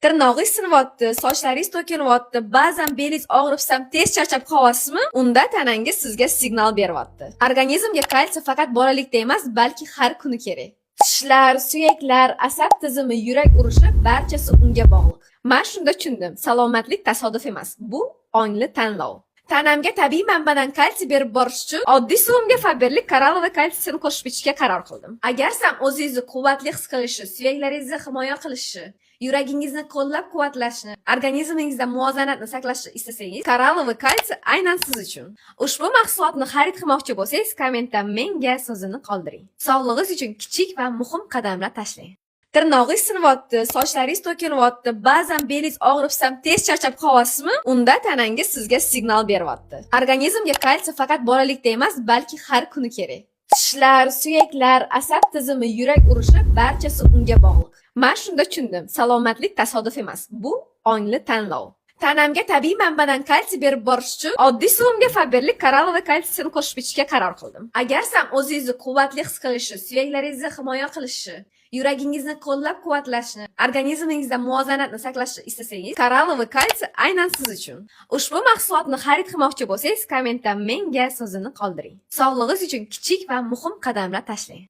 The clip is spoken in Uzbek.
Tirnog'ingiz sinyapti, sochlaringiz to'kilyapti, ba'zan belingiz og'rib ham tez charchab qolyapsizmi? Unda tanangiz sizga signal beryapti. Organizmga kalsiy faqat bolalikda emas, balki har kuni kerak. Tishlar, suyaklar, asab tizimi, yurak urishi, barchasi unga bog'liq. Man shunda tushundim: salomatlik tasodif emas, bu ongli tanlov. Tanamga tabiiy manbadan kalsiy berib borish uchun oddiy suvimga Faberlic Коралловый kalsiyni qo'shib ichishga qaror qildim. Agar san o'zingizni quvvatli his qilishni, suyaklaringizni himoya qilishni, yuragingizni qo'llab-quvvatlashni, organizmingizda muvozanatni saqlashni istasangiz, Коралловый kalsiy aynan siz uchun. Ushbu mahsulotni xarid qilmoqchi bo'lsangiz, kommentda "menga" so'zini qoldiring. Sog'lig'ingiz uchun kichik va muhim qadamlar tashlang. Tirnog'ingiz sinyapti, sochlaringiz to'kilyapti, ba'zan belingiz og'rib ham tez charchab qolyapsizmi? Unda tanangiz sizga signal beryapti. Organizmga kalsiy faqat bolalikda emas, balki har kuni kerak. Tishlar, suyaklar, asab tizimi, yurak urishi, barchasi unga bog'liq. Man shunda tushundim: salomatlik tasodif emas, bu ongli tanlov. Tanamga tabiiy manbadan kalsiy berib borish uchun oddiy suvimga Faberlic Коралловый kalsiyni qo'shib ichishga qaror qildim. Agar san o'zingizni quvvatli his qilishni, suyaklaringizni himoya qilishni, yuragingizni qo'llab-quvvatlashni, organizmingizda muvozanatni saqlashni istasangiz, Коралловый kalsiy aynan siz uchun. Ushbu mahsulotni xarid qilmoqchi bo'lsangiz, kommentda "menga" so'zini qoldiring. Sog'lig'ingiz uchun kichik va muhim qadamlar tashlang.